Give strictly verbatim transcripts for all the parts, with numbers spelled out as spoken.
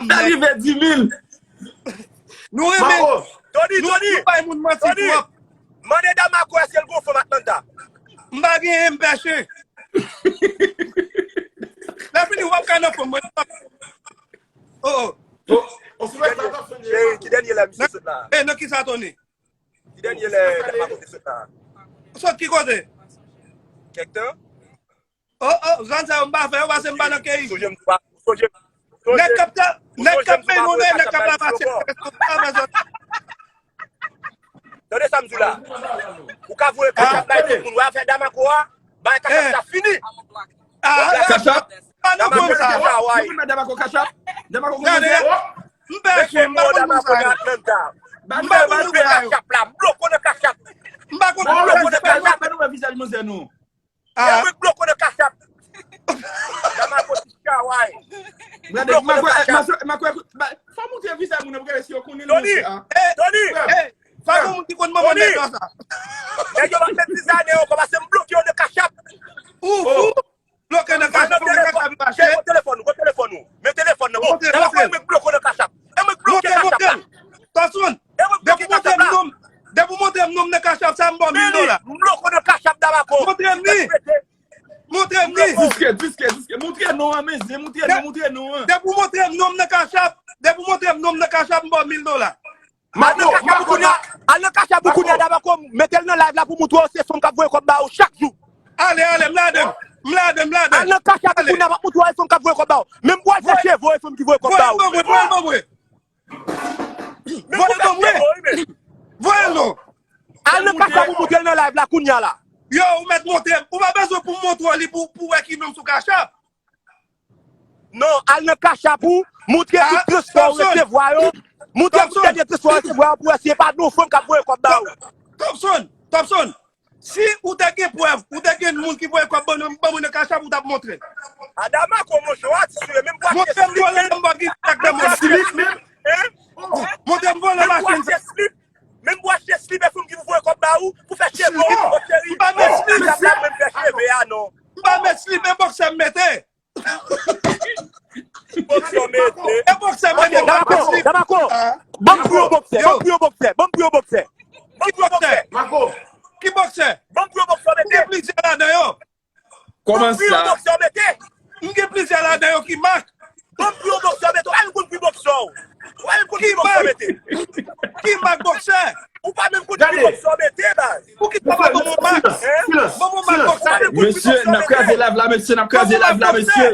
Sa rive di mil. Nou renmen. Tony, Nou Tony, nou bay moun manti Tony, twòp. Mande Damako èske l gon fanm Atlanta. M pa genyen, m pè chen. Lè fini, w ap ka nan fanm mwen. Oh, oh. O, o sou sa Topson ye. Cheri, ki dènye lè misye sot la? E nan ki sa Tony? Ki dènye lè Damako te sot la? Sot ki kote? Kèk tan? Oh, oh, zòn sa yo m pa fè yo pase m pa nan keyi. Sonje m pa. Sonje. Nèg k ap ta- nèg k ap mennen, nèg k ap la pase. Pa bezwen. Tande sa m di w la. Ou ka voye kachap bay tout moun. Wè afè Damako a, bay kachap sa fini. Ah, Kachap. Pa nan Moun konn sa. Kachap. Moun Damako Kachap. Damako konn Gade, sa. M pè chen, m pa konn moun sa yo. Atlanta. Ban M nou pa yo, konn ban moun nou yo. Sa yo. Kachap la. Bloko nan kachap. M pa konn Ban moun nou sa yo yo. vizaj, ban nou yo vizaj manzè nou. Ah, Bloko nan kachap. Damako ti chaway. Gade, Mako, Mako, Mako, ba- fò montre vizaj moun nan pou gade si yo konnen l Tony, monchè. Tony, Hey, pa gen moun ki konn manman Tony. Nèg la sa. Nèg yo pa fè ti zane yo kòmanse m bloke yo nan kachap. Ou, ou, bloke nan kachap, pou mwen kachap li mache. Cheri, telefòn ou, telefòn ou. Men telefòn nan. Bon, Montre, Damako montre. E mwen k bloko nan kachap. E mwen k bloke Montre, kachap montre. La. Topson, E mwen k depi bloke montre kachap m la. non, depi montre m non nan kachap sa m ba w mil dola. M bloko nan kachap Damako. Montre m li. Montre m li. Diske, diske, diske. Montre non an, mezye, montre non, montre non an. Depi w montre m non m nan kachap, depi w montre m non m nan kachap, m ba w mil dola. Al nan kachap ou kounye a, al nan kachap ou kounye a Damako, mete l nan live la pou montre w se fanm k ap voye kòb ba ou chak jou. Ale, ale, m ladan. M ladan, m ladan. Al nan kachap ou kounye a, m ap montre w se fanm k ap voye kòb ba ou. Menm pou al fè cheve w, e fanm ki voye kòb Voye ba l ban ou. mwen, voye l ban mwen. Menm pou fè cheve w, wi, men. Voye l non. Al nan kachap ou montre l nan live la kounye a la. Yo, ou mèt montre m. Ou pa bezwen pou m montre w li pou, pou wè ki non m sou kachap. Non, al nan kachap ou, montre tout transfè ou resevwa yo. Montre tout dènye transfè ou resevwa yo pou wè si e pa non fanm k ap voye kòb ba ou. Topson, Topson, si ou te gen prèv, ou te gen moun ki voye kòb ban mwen, ban mwen nan kachap, ou t ap montre. A Damako, monchè, w a ti sou menm pou achte Montre m vòlè nan bank ki tak nan mwen. Slip menm. Hein? Montre m vòlè Menm pou machin achte sa. Slip. Menm pou achte slip, e fanm ki pou voye kòb ba ou, pou fè cheve ou, mon cheri. M pa met slip. Kachap la, menm fè cheve a, non. M pa met slip, e bòksè m mete. Bòksè w mete. E bòksè m mete, m pa met Damako, slip. Damako. Ah. Ban m pou yon bòksè, ban m pou yon bòksè, ban m pou yon bòksè. Ban m pou yon bòksè. Mako. Ki bòksè? Ban m pou yon bòksè w M gen mete. plizyè ladan yo. Kòman Ban m pou yon sa? Bòksè w mete. M gen plizyè ladan yo ki mak. Ban m pou yon bòksè w mete. Ou pa menm konn ki bòksè w mete. Ou pa menm konn ki bòksè w mete. Ki mak bòksè? Ou pa menm konn ki bòksè w mete, baz. Pou ki sa pa ban mwen mak? Silans, silans, Ban mwen mak silans. bòksè. Mesye, n ap kraze live la, mesye, n ap kraze live la, mesye.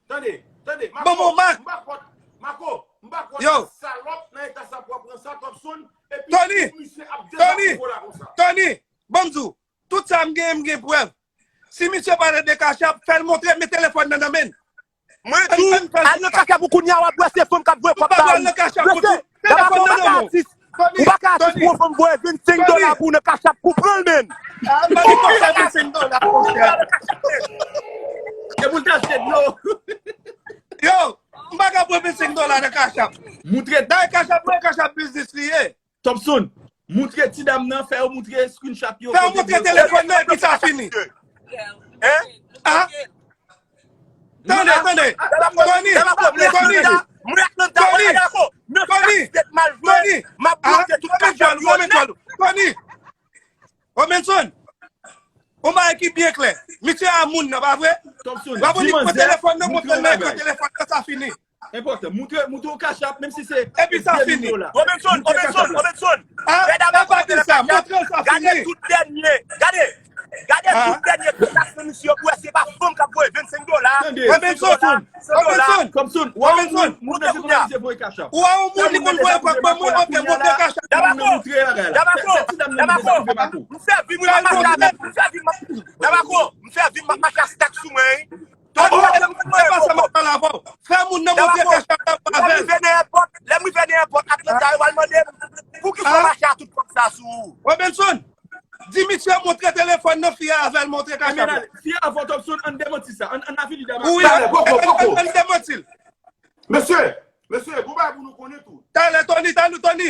Tande, tande. Ban mwen mak. M pa kont. Mako, m pa kont. Yo. Salòp nan eta sa pou w pran sa, Topson. Epi Tony, misye ap Tony, dezapropo la konsa. Tony, ban m di w, tout sa m gen, m gen prèv. Si misye pale de kachap, fè l montre, men telefòn nan nan men l. Mwen tou, al nan kachap ou kounye a, w ap wè se fanm k ap voye kòb ba ou. Mesye, Damako, ou pa ka atis. Ou pa ka atis pou yon fanm voye vennsenk dola pou ou nan kachap pou pran l, men. Mwen ki kòb sa vennsenk dola, monchè. E pou l te achte dlo. Yo, m pa ka pran vennsenk dola nan kachap. Moutre. Dayè kachap mwen, kachap biznis li ye. Topson, moutre ti dam nan, fè yo moutre screenshot yo. Fè yo moutre telefòn nan epi sa fini. Hein? Ah? Tande, tande. Tony, Tony, Tony, Tony, Tony, ah, mwen vwèl ou, mwen vwèl ou. Tony. Robinson, ou bay ki byen klè. Misye a moun nan, pa vre? Topson, W ap di li pran manzè, telefòn nan, moutre montre yon nan ekran bagay. Telefòn nan, sa fini. Enpòtan. Moutre, moutre yon kachap, menm si se Epi sa de mil fini. Dola. Robinson, Robinson, Robinson. Ah, Fè Damako pa di sa, montre sa gade fini. Tout dènye. Gade. Gade tout dènye transaksyon misye yo pou wè se pa fanm k ap voye vennsenk dola. Tande. Robinson, Robinson, Topson, ou a yon moun, moun nan se pou misye voye kachap. Ou a yon moun li konn voye kòb ban mwen, ok, montre kachap. Damako, Damako, Damako. M fè vi m ap mache avèk, m fè vi m ap, Damako, m fè vi m ap mache ak stak sou mwen, wi. Tande, e pa sa m ap pale avè w. Fè moun nan montre kachap la avè l. Lè m rive nan èpòt, lè m rive nan èpòt, Atlanta yo pral mande m, poukisa w mache a tout kòb sa sou ou? Robinson, di misye montre telefòn nan, fi a avè l montre kachap la. Fi a avè w, Topson, ann demanti sa. Ann, ann avili Damako. Wi, ann demanti l. Mesye, mesye, gon bagay pou nou konnen tou. Talè, Tony, talè, Tony.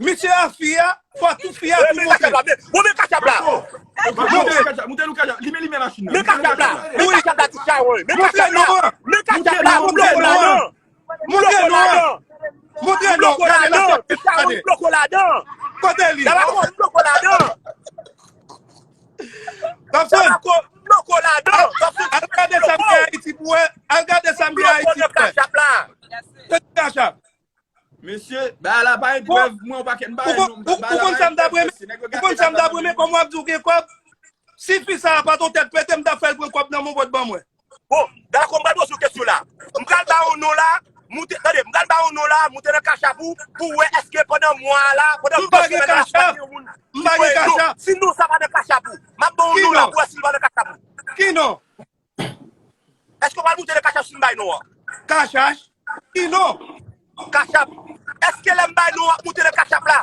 Misye a fi a, fò tou fi a pou montre. Bon, men kachap la. Montre nou kachap, montre nou kachap. Limen, limen machin nan. Men kachap la. Men kachap la, ti chawony. Men kachap la. Men kachap la, montre nou. Montre bloko ladan. Ti Sharon bloko ladan. Kote li? Damako bloko ladan. Damako bloko ladan. Al gade sa m gen Ayiti pou wè. Al gade sa m gen Ayiti pou wè. Kachap la. Kachap. Mesye, bagay la pa gen prèv, mwen yon pakèt bagay non. Ou konn sa m t ap renmen? Ou konn sa m t ap renmen? Kòman w ap di w gen kòb? Si fi sa a pa t yon tèt pete, m t ap fè l pran kòb nan men w pou l ban mwen. Bon, dakò, m pral poze yon kesyon la. M pral ba yon non la, moute, tande, m pral ba yon non la, moute nan kachap ou, pou wè èske pandan mwa a la, pandan yon semèn la, si pa gen yon moun ki voye non. Si non sa pa nan kachap ou, m ap ba yon non la pou wè si l pa nan kachap ou. Ki non? Èske w pral moute nan kachap si m bay non an? Kachap? Ki non? Kachap. Èske lè m bay non an, w ap moute nan kachap la?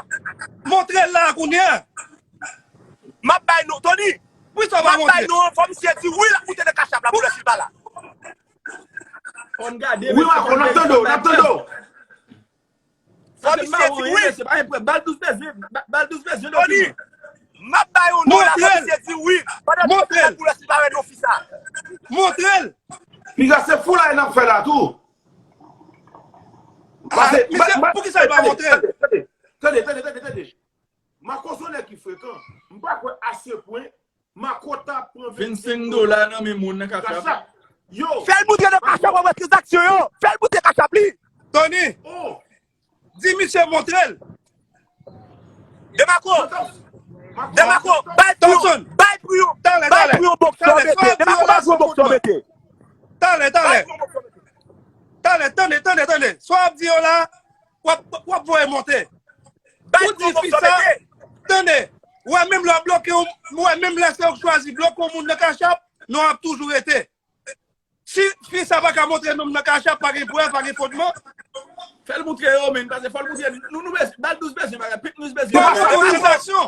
Montre l la kounye a. M ap bay non, Tony. Wi, sa va montre. M ap bay non an, fò misye di wi, l ap moute nan kachap la pou lè si l pa la. Fò n gade, wi, Marco, n ap tande w, n ap tande w. Fò misye di wi. Se pa enpre, bal douz bezwen, bal douz bezwen dokiman. Tony, m ap bay yon non la, fò misye di wi. Pandan tout tan pou lè si l pa wè non fi sa. Montre l. Piga se foulay n ap fè la tou. Pase, mesye, poukisa l pa montre l? Tande, tande, tande, tande, tande. Marco se yon nèg ki frekan. M pa kwè a se pwen Marco ta pran vennsenk dola nan men moun nan kachap. Yo. Fè l moutre nan kachap w ap wè tranzaksyon yo. Fè l moutre kachap li. Tony, di misye montre l. Demako. Demako, bay pou yon, bay pou yon, bay pou yon bòksè w mete. Demako, bay pou yon bòksè w mete. Talè, talè. Talè, tande, tande, tande. Sa w ap di yo la, w ap, w ap voye monte. Ou di fi sa, tande, ou wè menm lè w bloke, ou wè menm lè se ou k chwazi bloke yon moun nan kachap, non ap toujou rete. Si fi sa pa ka montre nonm nan kachap, pa gen prèv, pa gen fondman. Fè l montre yo, men, paske fò l montre nou, nou bezwen, bal douz bezwen bagay, pik nou bezwen bagay. Fò l montre tranzaksyon.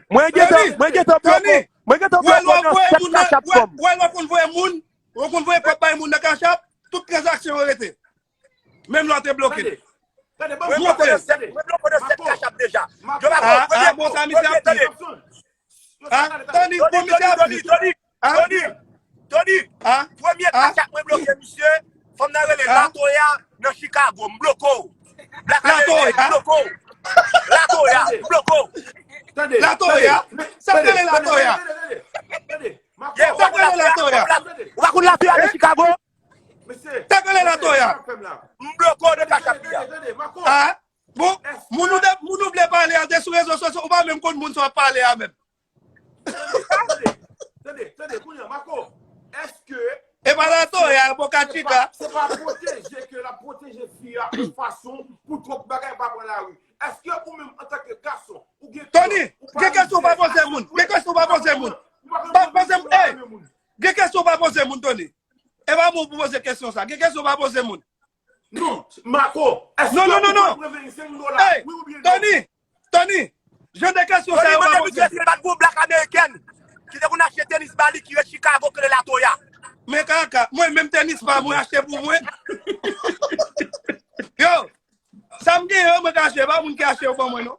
Mwen gentan, mwen gentan bloke, mwen gentan bloke nan sèt kachap kòm. Wè lè w konn voye moun, ou konn voye kòb bay moun nan kachap, tout tranzaksyon yo rete. Menm lè w te bloke. Tande, tande, ban m bloke nan sèt, mwen bloke nan sèt kachap deja. Yo pa konn, ah, bon, sa misye ap di. Ah, Tony, bon, misye ap di. Tony, Tony, Tony, premye kachap mwen bloke misye, fanm nan rele Latoya nan Chicago, m bloke w. Black American, m bloke w. Latoya, m bloke w. Latoya? Sa k rele Latoya? Sa k rele Latoya? Ou pa konn Latoya nan Chicago? Sa k rele Latoya? M bloke w nan kachap li a. Ah, bon, moun ou de, moun ou vle pale a, te sou rezo sosyo, ou pa menm konn moun sa w ap pale a menm. Tande, tande, tande, kounye a, Marco, èske e pa Latoya, Boca Chica. Se pa pwoteje ke l ap pwoteje fi a yon fason pou twòp bagay pa pran lari? Èske ou menm antanke gason, ou gen Tony, gen kesyon w pa poze moun. Gen kesyon w pa poze moun. Pa poze moun. Ey, gen kesyon w pa poze moun, Tony. E pa moun pou poze kesyon sa. Gen kesyon w pa poze moun. Non, Marco, èske ou konn preveni senk dola? Wi oubyen non? Tony, Tony, jan de kesyon sa yo pa poze. Tony, mande misye si l pa t gon black american ki te konn achte tenis ba li ki ret Chicago ki rele Latoya. Men kaka, mwen menm tenis pa mwen achte pou mwen. Yo, sa m genyen yo, mwen ka achte, e pa moun ki achte yo ban mwen non.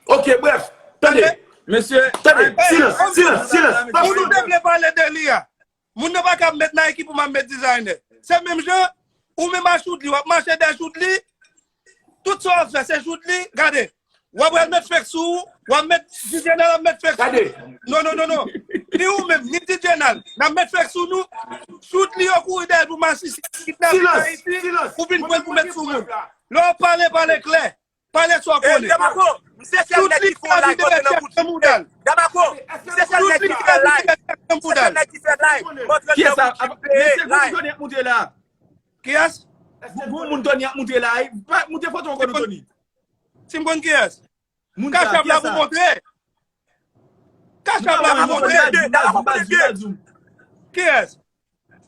Ok, bref, tande. Mesye, tande, silans, silans, silans. Moun ou te vle pale de li a. Moun nan pa ka met Nike pou m ap met designer. Se menm jan, ou menm a Choudly, w ap mache dèyè Choudly, tout sa w ap fè, se Choudly, gade. W ap al met fake sou ou, w ap met, D J Nèl ap met fake sou ou. Non, non, non, non. Ni ou menm, ni D J Nèl, n ap met fake sou nou. Choudly yo kouri dèyè l pou masisi, kidnape Ayiti, pou vin pran l pou met sou moun. Lè w ap pale, pale klè. Pale sa w konnen. Damako, m se sèl nèg ki fè yon live antre nan bout jip peye. Damako, m se sèl nèg ki fè live. M se sèl nèg ki fè live. M antre nan bout jip peye live. Kiyès? Gon moun Tony ap montre la. Montre foto ankò nou, Tony. Si m konn kiyès? Kachap la pou montre. Kachap la pou montre.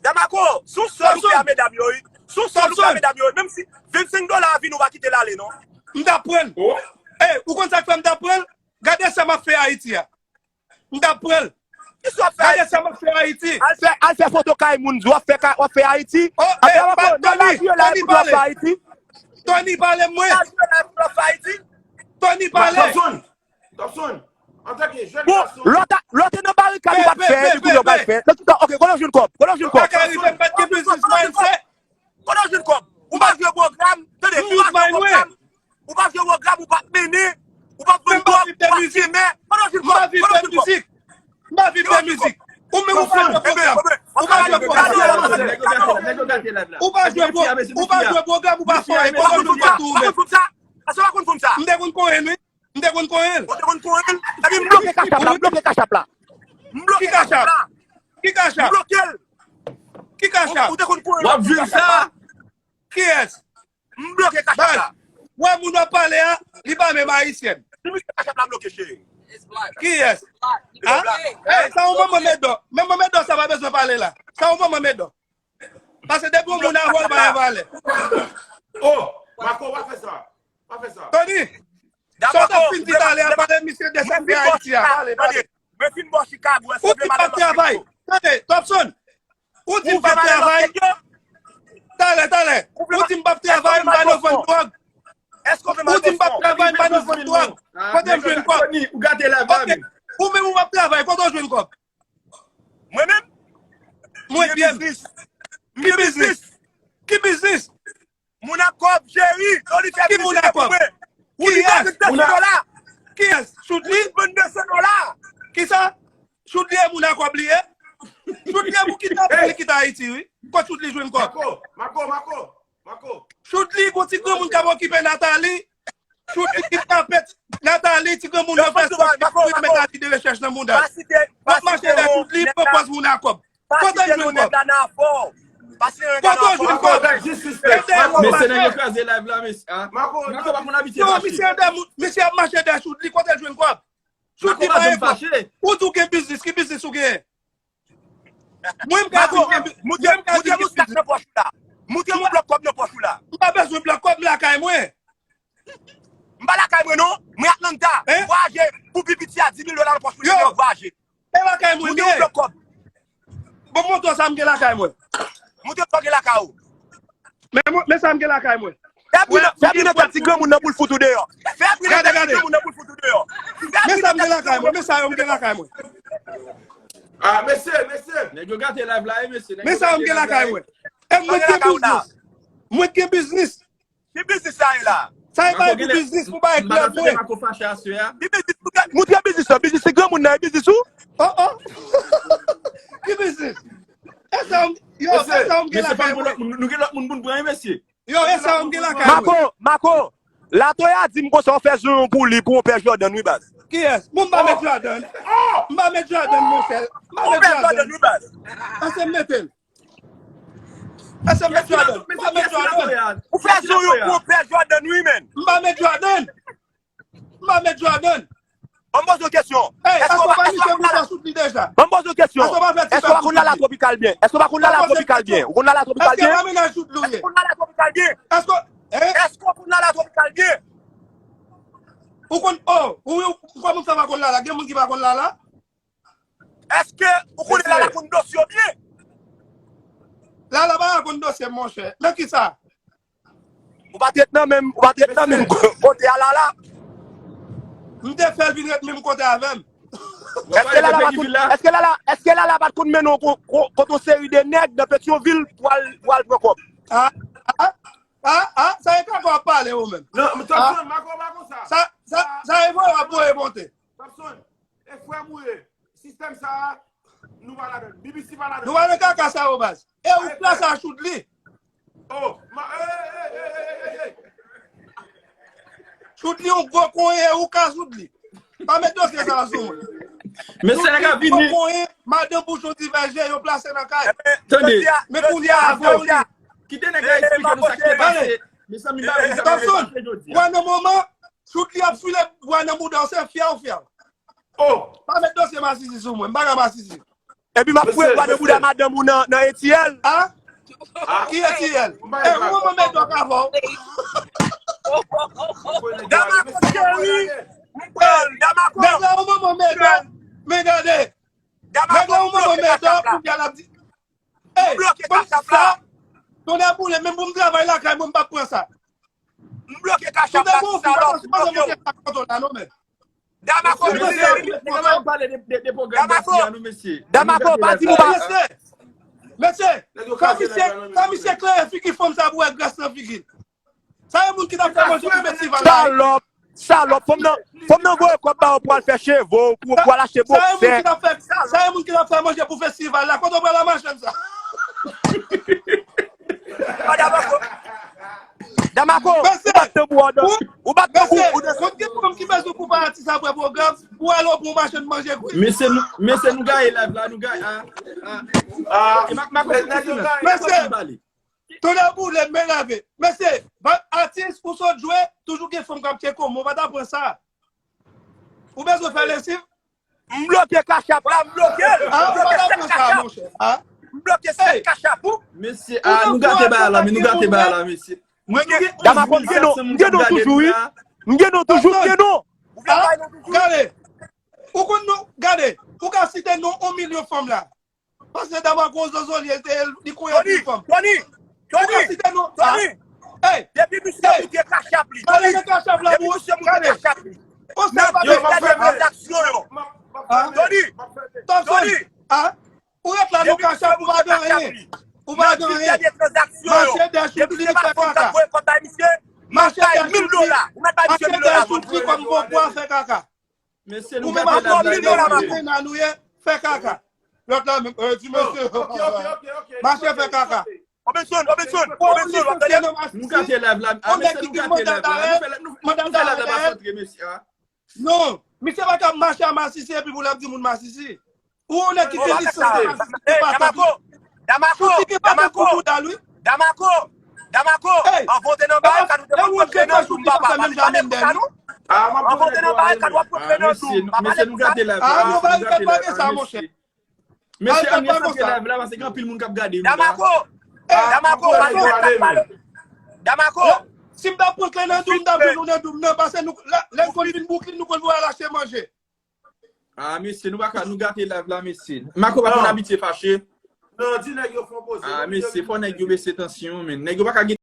Damako, se yon sòl ou fè a medam yo, wi. Se yon sòl ou fè a medam yo, wi. Menm si vennsenk dola a vini, ou pa kite l ale, non. M t ap pran l. Ey, ou konn sa k fè m t ap pran l? Gade sa m ap fè Ayiti a. M t ap pran l. Kisa w ap fè Ayiti? Gade sa m ap fè Ayiti. Al fè, al fè foto kay moun, di w ap fè kay, w ap fè Ayiti. Oh, ey, Tony, Tony, pale. Tony, pale mwen. Tony, pale. Topson, antanke jèn gason. Bon, lè w ta, lè w te nan barikad ou pa t fè, epi kounye a w pral fè. Nan tout tan, ok, kote w jwenn kòb? Kote w jwenn kòb? Kote w jwenn kòb? Ou pa jwe pwogram, Tande, ou pa jwe pwogram, ou pa jwe pwogram, ou pa mennen, ou pa vann dwòg, ou pa fimen. Kote w jwenn kòb? Kote w jwenn kòb? M pa viv de mizik. Ou menm ou pa jwe pwogram. Ou pa jwe pwogram. Ou pa jwe pwo-, ou pa jwe pwogram, ou pa fè anyen. Kote w jwenn kòb tou ou menm? M te konn konyen l, wi. M te konn konyen l. Ou te konn konyen l? Epi m bloke Cash App la, m bloke Cash App la. M bloke Cash App la. Ki Cash App? M bloke l. Ki Cash App? Ou te konn konyen l? W ap viv sa? Kiyès? M bloke Cash App la. Wè moun w ap pale a, li pa menm ayisyen. Si misye Cash App la bloke, cheri. Kiyès? Li pa black. Ey, sa yon manman medò. Menm manman medò sa pa bezwen pale la. Sa yon manman medò. Paske depi yon moun avè w, l pa gen valè. Oh, Marco, pa fè sa. Pa fè sa. Tony, sa w t ap fin di talè a, pale misye de sa k fè Ayiti a. Pale, pale. Mwen fin bò Chicago, èske w vle m ale Los Angeles? Tande, Topson, ou di m p ap travay. Talè, talè. Ou di m p ap travay, m pa nan vann dwòg. Ou di m p ap travay, m pa nan vann dwòg. Kote m jwenn kòb? Ou gate la, ok. Ou menm ou p ap travay, kote w jwenn kòb? Mwen menm? Mwen byen. Ki biznis? Ki biznis? Moun ak kòb, cheri, Tony fè biznis pou mwen. Ki moun ak kòb? Ou di m vann de sen dola. Kiyès? Choudly? Ou di m vann de sen dola. Kisa? Choudly e moun ak kòb li ye? Choudly e pou kidnape li kite Ayiti, wi. Kot Choudly jwenn kòb? Marco, Marco, Marco, Marco. Choudly, gon ti granmoun k ap okipe Nathalie. Choudly kidnape Nathalie, ti granmoun nan fè sòt, li met Nathalie de rechèch nan mouda. W ap mache dèyè Choudly, pran pòz moun ak kòb. Kote l jwenn kòb? Kote l jwenn kòb? Mesye, nèg yo kraze live la, mesye. Marco, Marco pa konn abitye mache. Misye ap mache dèyè Choudly, kote l jwenn kòb? Choudly pa gen kòb. Ou di w gen biznis, ki biznis ou genyen? Mwen m ka di w gen bi-, mwen m ka di w gen biznis. Moutre m blòk kòb nan pòch ou la. M pa bezwen blòk kòb, m lakay mwen. M pa lakay mwen non, mwen Atlanta. M vwayaje pou pi piti a dis mil dola nan pòch mwen, m vwayaje. E lakay mwen m ye. Moutre m blòk kòb. Bon, montre w sa m gen lakay mwen. Montre m sa w gen lakay ou. Men, men sa m gen lakay mwen. Fè bri nan tèt ti granmoun nan pou l fout ou deyò. Fè bri nan tèt ti granmoun nan pou l fout ou deyò. Men sa m gen lakay mwen, men sa yo m gen lakay mwen. Ah, mesye, mesye. Nèg yo gate live la, e mesye. Men sa yo m gen lakay mwen. E mwen gen biznis. Mwen gen biznis. Ki biznis sa ye la? Sa e pa yon biznis pou bay klèb mwen. Ki biznis? Moutre biznis lan, biznis ti granmoun nan, e biznis ou? Oh, oh. Ki biznis? E sa yo, e sa yo m gen lakay mwen. Nou gen lòt moun pou n pran, mesye. Yo, e sa yo m gen lakay mwen. Marco, Marco, Latoya di m konsa w fè zouyon pou li, pou yon pè Jordan, wi, baz. Kiyès? Bon, m pa met Jordan. M pa met Jordan, monchè. M pa met Jordan. Yon pè Jordan, wi, baz. Èske m mete l? Èske m met Jordan? M pa met Jordan. Ou fè zouyon pou yon pè Jordan, wi, menn. M pa met Jordan. M pa met Jordan. Ban m poze w kesyon. Èske w pa, èske w pa konn lala Choudly deja? Ban m poze w kesyon. Èske w pa konn lala Tropikal byen? Èske w pa konn lala Tropikal byen? Ou konn lala Tropikal byen? Èske w pa mennaj Choudly ou ye? Èske w konn lala Tropikal byen? Èske w konn lala Tropikal byen? Ou konn, oh, ou, ou, kòman sa pa konn lala? Gen moun ki pa konn lala? Èske ou konnen Lala konn dosye w byen? Lala pa konn dosye m, monchè. Nan kisa? Ou pa t ret nan menm, ou pa t ret nan menm kote a Lala? M te fè l vin ret menm kote avè m. Èske Lala pa t konn, èske Lala, èske Lala pa t konn mennen w ko-, ko-, kot yon seri de nèg nan Petyonvil pou al, pou al pran kòb? Ah, ah, ah, ah, sa e kaka w ap pale ou menm. Non, m t ap tann, Marco pa konsa. Sa, sa, sa e voye w ap voye monte. Topson, e frè m ou ye. Sistèm sa a, nou pa ladan l. B B C pa ladan l. Nou pa nan kaka sa yo, baz. E ou k plas a Choudly. Oh, ma, ey, ey, ey. Choudly yon gwo konyen, ou ka Choudly. Pa met dosye sa a sou mwen. Men se nèg ap vini. Gwo konyen, madanm bouchon divèje, yo plase nan kay. Tande. Men kounye a, avè w li. Kite nèg la eksplike nou sa k te pase. Mezanmi, m pa vle sa pase jodi a. Topson, wè nan moman, Choudly ap file bwa nan bouda w, se fyèw, fyèw. Oh! Pa met dosye masisi sou mwen, m pa ka masisi. Epi m ap foure bwa nan bouda madanm ou nan, nan A T L. Ah? Ki A T L? E, ou manman mèdòk avè w. Damako cheri, m pran l, Damako. Nèg la ou manman mèdòk. Men gade. Nèg la ou manman mèdòk, kounye a l ap di, ey, bloke Cash App la. Tonnè boule, menm pou m travay lakay mwen, m p ap pran sa. M bloke Cash App la, ti salòp, m bloke w. Damako, Damako, pa di nou pa. Mesye, mesye, kan misye, kan misye klere figi fanm sa pou wè gras nan figi l. Sa e moun ki t ap fè manje pou festival la. Salòp, salòp, fanm nan, fanm nan voye kòb ba ou pou al fè cheve w, pou, pou al achte boksè. Sa e moun ki t ap fè, sa e moun ki t ap fè manje pou festival la. Kote w pral la machann sa? Damako, Damako, ou bat tanbou, ou bat tanbou, ou desann. Konn gen fanm ki bezwen pou pa atis apre pwogram, pou al yon bon machann manje kwi. Mesye, nou, mesye, nou gaye live la, nou gaye, ah, ah. Mako, mesye, Tonè boule, men lave. Mesye, atis ou sot jwe, toujou gen fanm k ap tcheke w, men w pa t aprann sa. Ou bezwen fè lesiv? M bloke Cash App la, m bloke l. Ah, ou pa t aprann sa, monchè. M bloke sèt Cash App ou. Mesye, ah, nou gate bagay la, men nou gate bagay la, mesye. Mwen gen Damako, m gen non, m gen non toujou, wi. M gen non toujou, m gen non. Ou vle bay non toujou? Gade, ou konn non, gade, ou ka site non yon milyon fanm la. Paske Damako Zozo li, li konn anpil fanm. Tony, Tony, Tony, Tony. Hey, depi misye moute Cash App li, Tony, depi misye moute Cash App li, n ap fè tranzaksyon yo. Tony, Tony, ou ret la, non, Cash App ou pa gen anyen. Ou pa gen anyen. Mache dèyè Choukli fè kaka. Mache dèyè Choukli, mache dèyè Choukli kòm bon pwa fè kaka. Mesye, nou gate live la, mesye. Fè kaka. Lòt la menm, euh, di mesye. Mache fè kaka. Robinson, Robinson, Robinson, w ap tande? Nou gate live la. Ah, mesye, nou gate live la. Nou fè live la pa santre, mesye, ah. Non, misye pa ka mache a Masisi epi pou l ap di moun Masisi. Ou yon nèg ki gen lisans de Masisi, se pa tankou. Damako, Damako, Damako, Damako, anvan w te nan bagay, kad ou te konn pran nan dou m, papa, pa te pale konsa non. Anvan w te nan bagay, kad w ap pran nan dou m, pa pale konsa. Ah, non, bagay pa gen sa, monchè. Mesye, ann resantre live la, paske gen anpil moun k ap gade nou la. Damako, Damako, pa gen pale. Damako. Si m t ap pran kle nan dou m, m t ap di nou nan dou m nan, paske nou, lè n konn vin Brooklyn, nou konn voye al achte manje. Ah, mesye, nou pa ka, nou gate live la, mesye. Mako pa konn abitye fache. Non, di nèg yo fè yon poze. Ah, mesye, fò nèg yo bese tansyon, men. Nèg yo pa ka gen